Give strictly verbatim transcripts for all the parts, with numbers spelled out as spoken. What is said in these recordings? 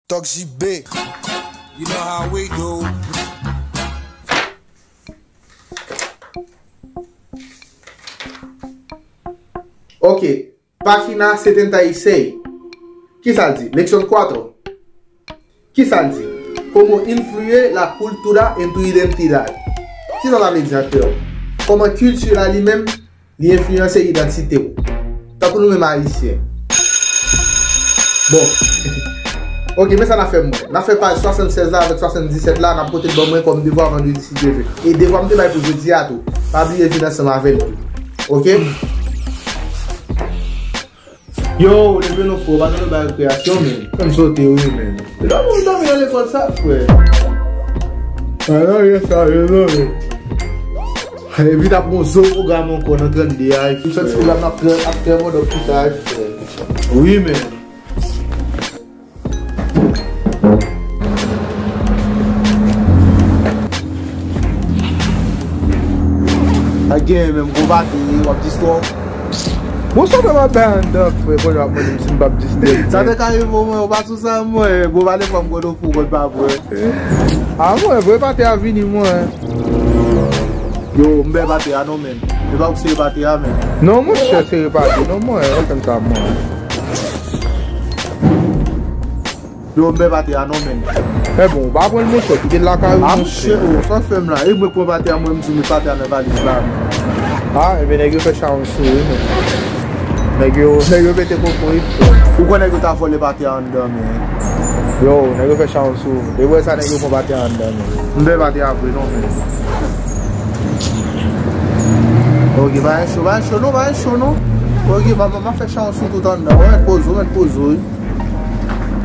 Toxic B. You know how we do. Ok. Página setenta y seis. Kisa l di? Lección cuatro. Kisa l di? Cómo influye la cultura en tu identidad. Kisa sa vle di an kreyòl? Kòman kilti la li menm, li enfliyanse idantite w? Tankou nou menm Ayisyen. Bon. Ok, men sa n ap fè mwen. N ap fè paj swasannsèz la avèk swasanndisèt la, n ap pote l ban mwen kòm devwa vandredi si Dye vle. E devwa m te bay pou jodi a tou. Pa bliye vin ansanm avè n tou. Ok? Yo, leve non frè, pa gen lòt bagay rekreyasyon, men. Fè m sote, wi, men. Lòt moun dòmi nan lekòl sa, frè. A, non, yo sa, yo, non, men. Evit ap gon zo pwogram ankò nan trannde a, frè. Sòti la, n ap trè, ap trè mòd ap pita, frè. Wi, men. Pa genyen menm, gon pati, w ap di stòp. Bon, sa fè m ap bay anndan, frè, kounye a w ap mande m si m p ap di stòp. Sa te ka rive w, mwen, ou pa sou sa, mwen. Bon, pale fò m konnen w fou, konn pa vre. A, mwen, vre pati a vini, mwen. Yo, m bè pati a, non, men. E pa ou ki sere pati a, men. Non, monchè, sere pati, non, mwen, ou fè m sa, mwen. Yo, m bè pati a non, men. E bon, ou pa pran l, monchè, kite l lakay ou, a, monchè. Monchè, o, sa fè m la. E mwen k pran pati a, mwen, m di, met pati a nan valiz la, men. A, ebyen, nèg yo fè chawony sou ou, men. Nèg yo, nèg yo pete koko, wi, frè. Ou kwè nèg yo ta vòlè pati a anndan, men. Yo, nèg yo fè chawony sou ou. E wè sa, nèg yo pran pati a anndan, men. M bè pati a vre, non, men. Ok, pa gen cho, pa gen cho, non, pa gen cho, non. Ok, pa, pa, pa fè chawony sou tout anndan. Ou mèt poze, ou mèt poze, wi.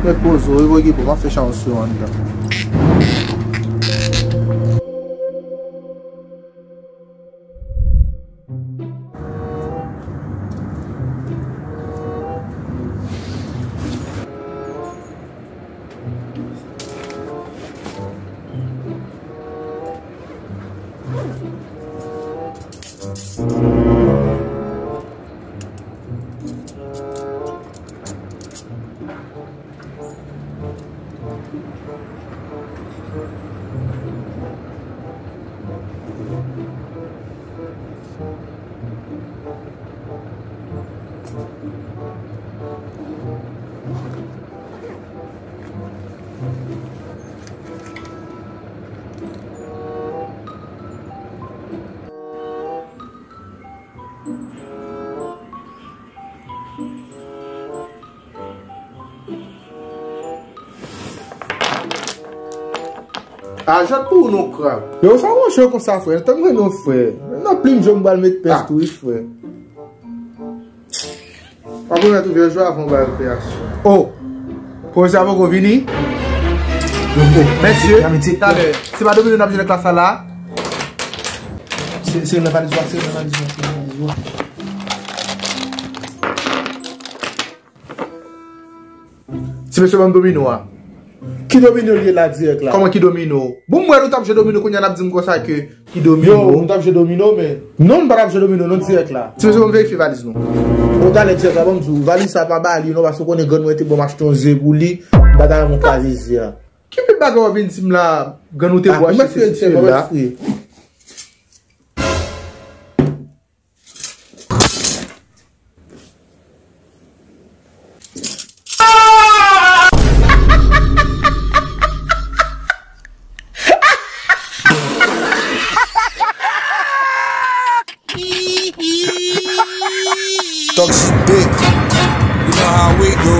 Mèt poze w, wi, bò ki bò, m ap fè chans sou anndan. Ajòt pou ou non, krab. Yo, sa w chè konsa, frè? Tann mwen non, frè. Nan plim jòn m pral met pès tou, wi, frè. Pa pwomèt ou vye jwe avan w bay rekreyasyon. O! Pwofesè a poko vini? O, mesye, talè, se pa domino n ap jwe nan klas la, la? Se, se nan valiz ou a, se nan valiz ou a, se nan valiz ou a. Ti mesye, ban m domino a. Ki domino l ye la, dirèk la? Kòman ki domino? Bon, m wè nou t ap jwe domino, kounye a n ap di m konsa ke ki domino? Yo, nou t ap jwe domino, men. Non, m pa t ap jwe domino, non, dirèk la. Ti mesye, ban m verifye valiz nou. Bon, talè, dirèk la, ban m di w, valiz sa pa ba li, non, paske w konnen grann mwen te ban m achte yon ze pou li, m pa ta renmen w kraze ze a. Ki pil bagay w ap vin di m la, grann ou te ba w achte sesi, sela? Toxic B. You know how we do.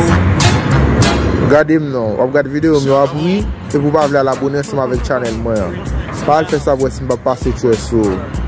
Gade m non, w ap gad videyo m yo ap ri, epi w pa vle al abone ansanm avèk channel mwen an. Pa al fè sa pou wè si m p ap pase tchwè sou ou.